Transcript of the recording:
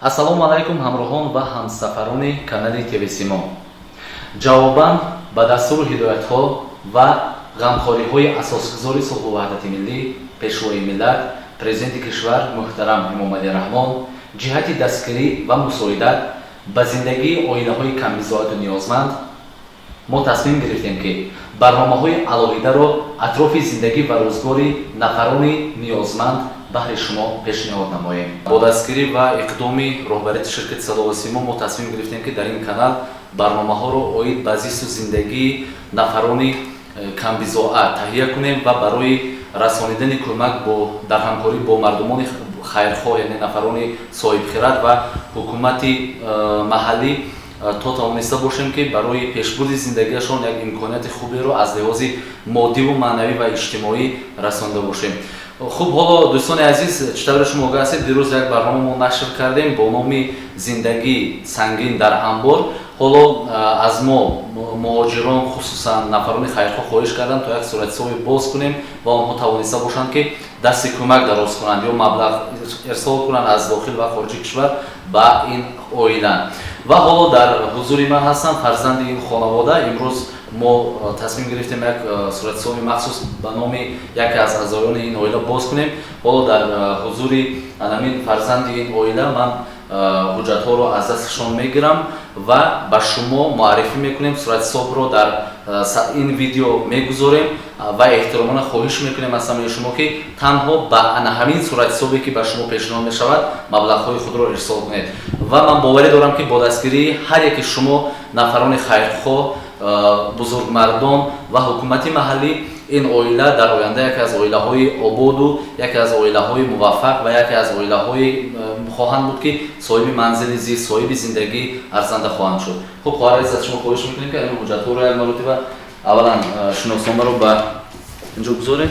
Ассалому алайкум, ҳамроҳон ва ҳамсафарони канали ТВ Симо. Ҷавобан ба дастуру ҳидоятҳо ва ғамхориҳои асосгузори сулҳу ваҳдати миллӣ, Пешвои миллат, Президенти кишвар муҳтарам Эмомалӣ Раҳмон ҷиҳати дастгирӣ ва мусоидат ба зиндагии оилаҳои камбизоату ниёзманд, мо тасмим гирифтем, ки барномаҳои алоҳидаро атрофи зиндагӣ ва рӯзгори нафарони ниёзманд баҳри шумо пешниҳод намоем. Бо дастгирӣ ва иқдоми роҳбарияти ширкати Садову Симо мо тасмим гирифтем, ки дар ин канал барномаҳоро оид ба зисту зиндагии нафарони камбизоат таҳия кунем ва барои расонидани кӯмак бо дар ҳамкорӣ бо мардумони хайрхоҳ, яъне нафарони соҳибхират ва ҳукумати маҳаллӣ, то тавониста бошем, ки барои пешбурди зиндагиашон як имконияти хуберо аз лиҳози моддиву маънавӣ ва иҷтимоӣ расонда бошем. Хуб, ҳоло, дӯстони азиз, чӣ тавре шумо огаҳ ҳастед, дирӯз як барнома мо нашр кардем бо номи «Зиндагии сангин дар анбор». Ҳоло аз мо муҳоҷирон, хусусан нафарони хайрхоҳ, хоҳиш карданд, то як суратҳисобе боз кунем ва онҳо тавониста бошанд, ки дасти кӯмак дароз кунанд ё маблағ ирсол кунанд аз дохил ва хориҷи кишвар ба ин оила. Ва ҳоло дар ҳузури ман ҳастанд фарзанди ин хонавода. Имрӯз мо тасмим гирифтем, як суратҳисоби махсус ба номи яке аз аъзоёни ин оила боз кунем. Ҳоло дар ҳузури анамин фарзанди ин оила ман ҳуҷҷатҳоро аз дасташон мегирам ва ба шумо муаррифӣ мекунем. Суратҳисобро дар ин видео мегузорем ва эҳтиромона хоҳиш мекунем аз ҳамаи шумо, ки танҳо ба ана ҳамин суратҳисобе, ки ба шумо пешниҳод мешавад, маблағҳои худро ирсол кунед. Ва ман боварӣ дорам, ки бо дастгирии ҳар яки шумо, нафарони хайрхоҳ, бузургмардон ва ҳукумати маҳаллӣ, ин оила дар оянда яке аз оилаҳои ободу яке аз оилаҳои муваффақ ва яке аз оилаҳои хоҳанд буд, ки соҳиби манзили зист, соҳиби зиндагии арзанда хоҳанд шуд. Хуб, хоҳар азиз, аз шумо хоҳиш мекунем, ки ин ҳуҷҷатҳоро як маротиба, аввалан шиносномаро ба инҷо гузоред.